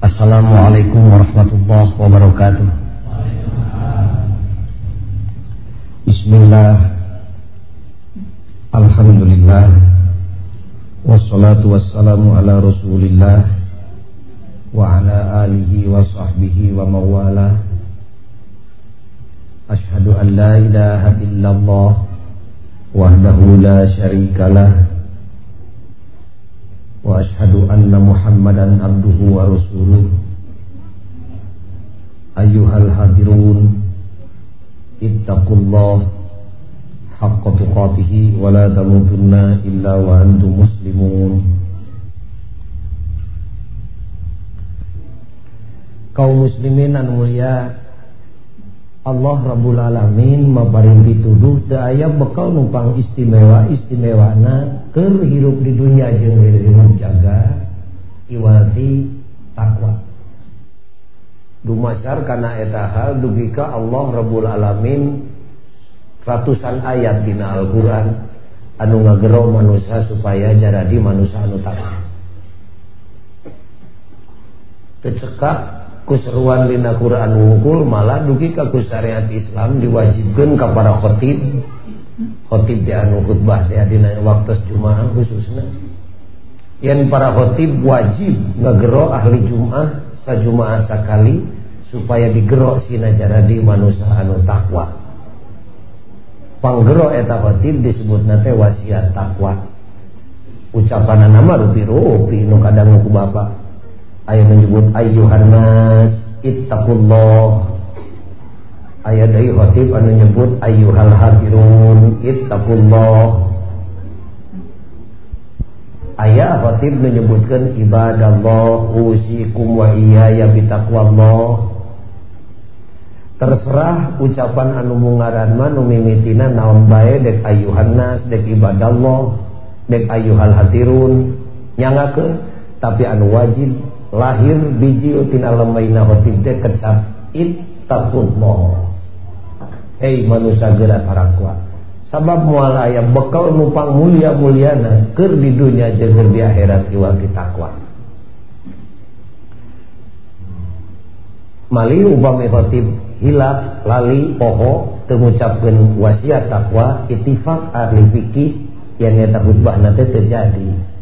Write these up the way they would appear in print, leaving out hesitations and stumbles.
Assalamualaikum warahmatullahi wabarakatuh. Bismillah, alhamdulillah, wassalatu wassalamu ala rasulillah wa ala alihi wa sahbihi wa mawala. Ashhadu an la ilaha illallah wahdahu la syarikalah wa ashhadu anna Muhammadan abduhu wa rasuluh. Ayyuhal hadirun, ittaqullah haqqa tuqatih wa la tamutunna illa wa antum muslimun. Kaum muslimin anu mulia, Allah Rabbul Alamin maparin pituduh teu aya bekal numpang istimewa istimewana keur hirup di dunia jeung hirup jaga iwati takwa. Dumasar kana eta hal dugi ka Allah Rabbul Alamin ratusan ayat dina Al-Qur'an anu ngagero manusia supaya jaradi manusia anu takwa. Teu cekak ku seruan dina Quran wungkul, malah dugi ka ku syariat Islam diwajibkeun ka para khotib. Khotib teh anu khutbah teh dina waktu Jumaah khususna. Yen para khotib wajib ngagero ahli Jumaah sajumaah sakali supaya digero sina jaradi manusia anu takwa. Panggero eta khotib disebutna teh wasiat takwa. Ucapanana mah rupi-rupi nu kadang ku bapak. Aya menyebut ayyuhan nas ittaqullah. Aya deui khatib anu nyebut ayyuhal hadirun ittaqullah. Aya khatib menyebutkeun ibadallah usikum wa iyaya bitaqwallah. Terserah ucapan anu mungaran mah nu mimitina naon bae, dek ayyuhan nas, dek ibadallah, dek ayyuhal hadirun, nyangakeun. Tapi anu wajib lahir biji tina lemaina khotib teh kecap ittaqullah. Hei manusia geura tarakwa. Sabab moal aya bekal numpang mulia-muliana keur di dunya jeung keur di akhirat iwal ti takwa. Mali upami khotib hilap lali poho teu ngucapkeun wasiat takwa, ittifaq ahli fikih yen eta khutbahna teh teu jadi.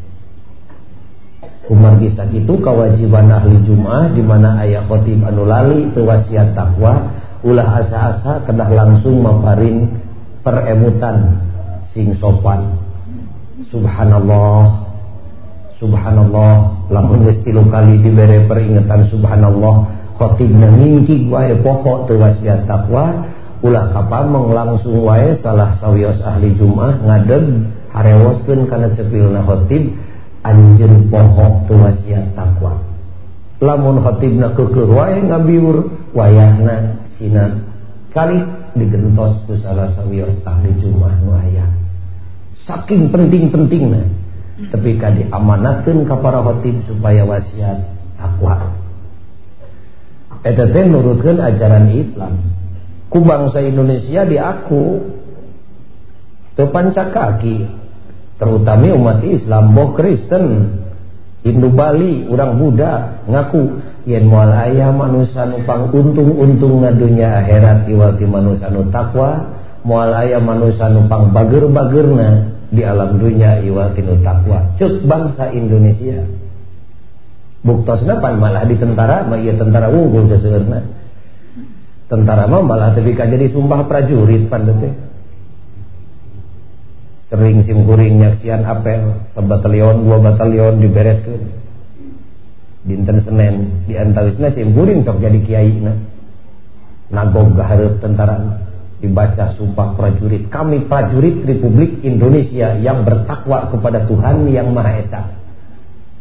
Kumargi sakitu kewajiban ahli Jumaah di mana aya khotib anu lali teu wasiat takwa, ulah asa-asa kedah langsung maparin peremutan sing sopan. Subhanallah, subhanallah. Lamun geus 3 kali dibere peringatan subhanallah, khotibna ngingkig wae poho teu wasiat takwa, ulah kapameng langsung wae salah sawios ahli Jumaah ngadeg harewoskeun kana cepilna khotib, anjeun poho teu wasiat takwa. Lamun khotibna keukeuh wae ngabiur, wayahna sina calik digentos ku salah sawios ahli Jumaah nu aya. Saking penting-pentingna tapi ka diamanatkeun ka para khotib supaya wasiat takwa. Eta teh nurutkeun ajaran Islam. Ku bangsa Indonesia diaku teu pancakaki, terutama umat Islam, boh Kristen, Hindu Bali, urang Buddha ngaku yen moal aya manusia nu pang untung-untungna dunya akhirat iwal ti manusia nu takwa, moal aya manusia nu pang bager-bagerna di alam dunya iwal ti nu takwa. Ceuk bangsa Indonesia. Buktosna pan malah di tentara mah ieu tentara unggul seseueurna. Tentara mah malah teu ka jadi sumpah prajurit pan teh. Sering simkuring nyaksian apel sabatalion dua batalion dibereskeun dinten Senin, di antawisna simkuring sok jadi kiaina nagog ka hareup tentara dibaca sumpah prajurit, kami prajurit Republik Indonesia yang bertakwa kepada Tuhan Yang Maha Esa.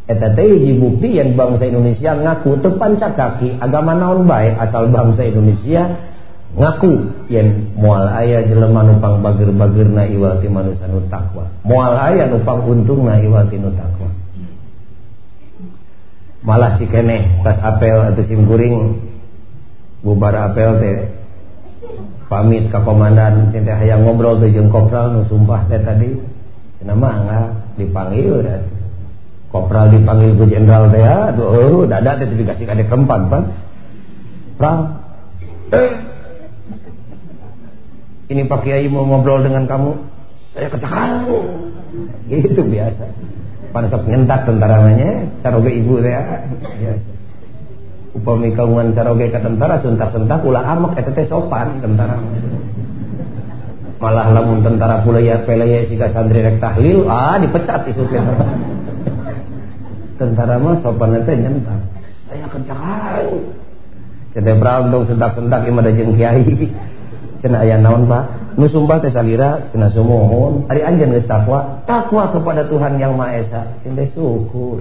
Eta teh hiji bukti yang bangsa Indonesia ngaku teu pancakaki agama naon bae asal bangsa Indonesia ngaku yen moal aya jelema nu pang bager-bagerna iwal ti manusia nu takwa, moal aya nu pang untungna iwal ti nu takwa. Malah cikeneh tas apel atau simkuring bubar apel teh pamit ka komandan teh hayang ngobrol teh jeung kopral nu sumpah teh tadi cenah mah dipanggil atuh. Kopral dipanggil ku jenderal teh aduh dada teh dikasih kadek rempan pan. Pral. Ini Pak Kiai mau ngobrol dengan kamu. Saya ketahan. Gitu biasa. Pan sok nyentak tentara mah caroge ibu teh biasa. Upami kaungan caroge ka tentara suntak-sentak ulah amek eta teh sopan tentara. Malah lamun tentara pulaya pelaya siga santri rek tahlil, ah dipecat isuk tentara. Tentara mah sopan teh nyentak. Saya kejahan. Cenah pral tong sentak-sentak ieu mah da jeung kiai. Cenah aya naon Pak? Nu sumpah teh salira cenah sumuhun. Ari anjeun geus takwa, takwa kepada Tuhan Yang Maha Esa. Cenah syukur.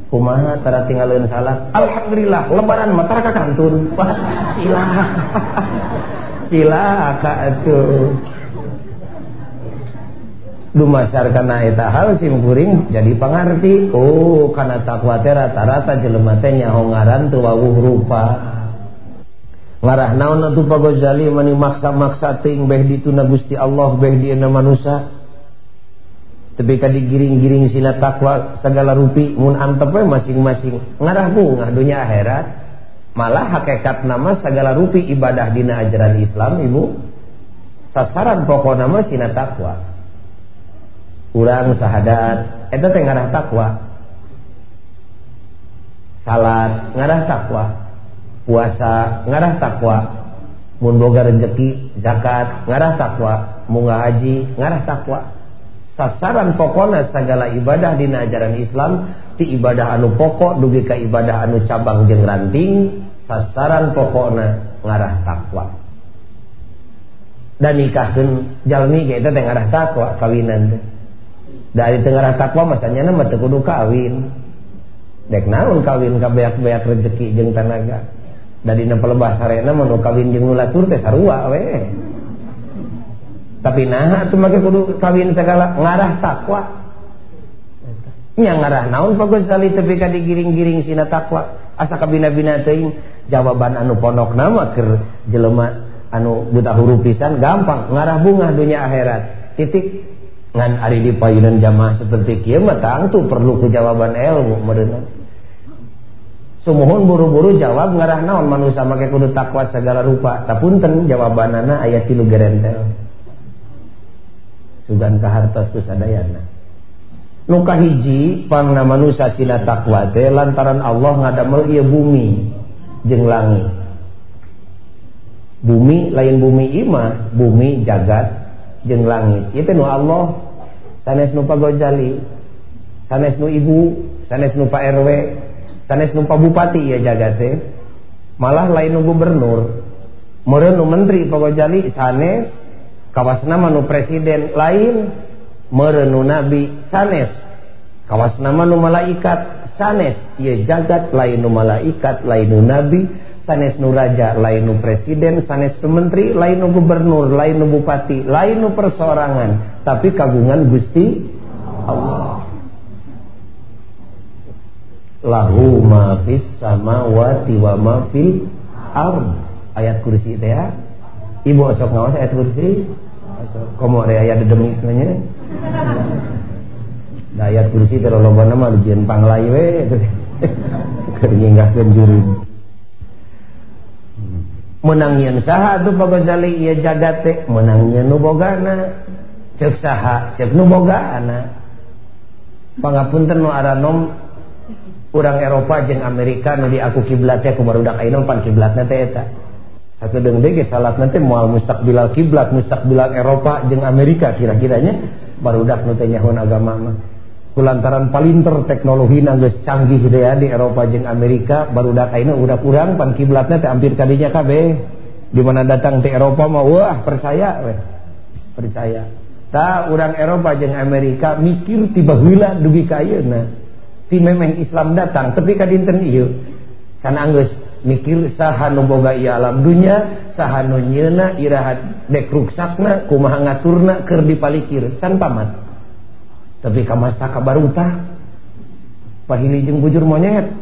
Kumaha tara tinggaleun salat. Alhamdulillah lebaran mah tara ka kantun. Wah, cilaka. Cilaka atuh. Dumasar kana eta hal sim kuring jadi pangarti. Oh, kana takwa teh rata-rata jelema teh nyaho ngaran teu wawuh rupa. Ngarah naon atuh Pak Ghazali mani maksa-maksa teuing beh dituna Gusti Allah beh dieuna manusa. Tapi ka digiring-giring sina takwa segala rupi mun antep we masing-masing ngarah bungah dunya akhirat. Malah hakikat nama segala rupi ibadah dina ajaran Islam ibu sasaran pokok nama sina takwa. Urang sahadat eta teh ngarah takwa. Salat ngarah takwa, puasa ngarah takwa, mun boga rezeki zakat ngarah takwa, munggah haji ngarah takwa. Sasaran pokona segala ibadah dina ajaran Islam ti ibadah anu pokok dugi ka ibadah anu cabang jeung ranting, sasaran pokona ngarah takwa. Dan nikahkeun jalmi ge eta teh ngarah takwa kawinan teh. Da ari teu ngarah takwa masanyana mah teu kudu kawin. Dek naon kawin ka beak-beak rezeki jeung tanaga. Da dina pelebah sarena mah nu kawin jeung nu latur teh sarua we. Tapi nah atuh make kudu kawin segala ngarah takwa. Nya ngarah naon Pak Ghazali tepi ka digiring-giring sina takwa. Asa kabina-bina teuing jawaban anu pondokna mah keur jelema anu buta huruf pisan gampang ngarah bungah dunia akhirat. Titik. Ngan ari di payunan jamaah seperti kieu mah tangtu perlu ku jawaban ilmu meureunna. Sumuhun buru-buru jawab ngarah naon manusa make kudu takwa segala rupa. Tapunten jawabanana aya 3 gerentel. Sugan kahartos tu sadayana. Nu kahiji pangna manusa sina takwa teh lantaran Allah ngadamel ieu bumi jeung langit. Bumi lain bumi imah, bumi jagat jeung langit. Ieu teh nu Allah, sanes nu Pak Ghazali, sanes nu ibu, sanes nu Pak RW, sanes nu Pak Bupati ieu jagat teh. Malah lain nu gubernur, meureun nu menteri Pak Ghazali sanes, kawasna mah nu presiden lain, meureun nu nabi sanes, kawasna mah nu malaikat sanes. Ieu jagat lain nu malaikat, lain nu nabi, sanes nu raja, lain nu presiden, sanes nu menteri, lain nu gubernur, lain nu bupati, lain nu perseorangan, tapi kagungan Gusti Allah. Lahu ma fis samawati wa ma fil ard. Ayat kursi teh ya. Ibu osok ngawas ayat kursi. Osok komo re aya dedemik nya. Da ayat kursi teh lolobana mah dijieun panglai we. Keur nyinggahkeun jurig. Menang nyeun saha atuh Pak Ghazali ieu jagat teh? Menang nyeun nu bogana. Ceuk saha? Ceuk nu bogana. Pangapunten nu aranom urang Eropa jeung Amerika nu diaku kiblat teh ku barudak ayeuna pan kiblatna teh eta. Sakedeung deui ge salatna teh moal mustaqbilal kiblat, mustaqbilal Eropa jeung Amerika kira-kiranya barudak nu teh nyahoan agama mah. Kulantaran palinter teknologina geus canggih teh ya di Eropa jeung Amerika, barudak ayeuna urang-urang pan kiblatna teh hampir kadinya kabeh. Di mana datang ti Eropa mah wah percaya weh. Percaya. Ta urang Eropa jeung Amerika mikir ti baheula dugi ka ayeuna. Ti memeh Islam datang tepi ka dinten ieu. Can anggeus mikir saha nu boga ieu alam dunya, saha nu nyieuna, iraha dek ruksakna, kumaha ngaturna keur dipalikir, can tamat. Tapi ka mastaka baruta. Pahili jeung bujur monyet.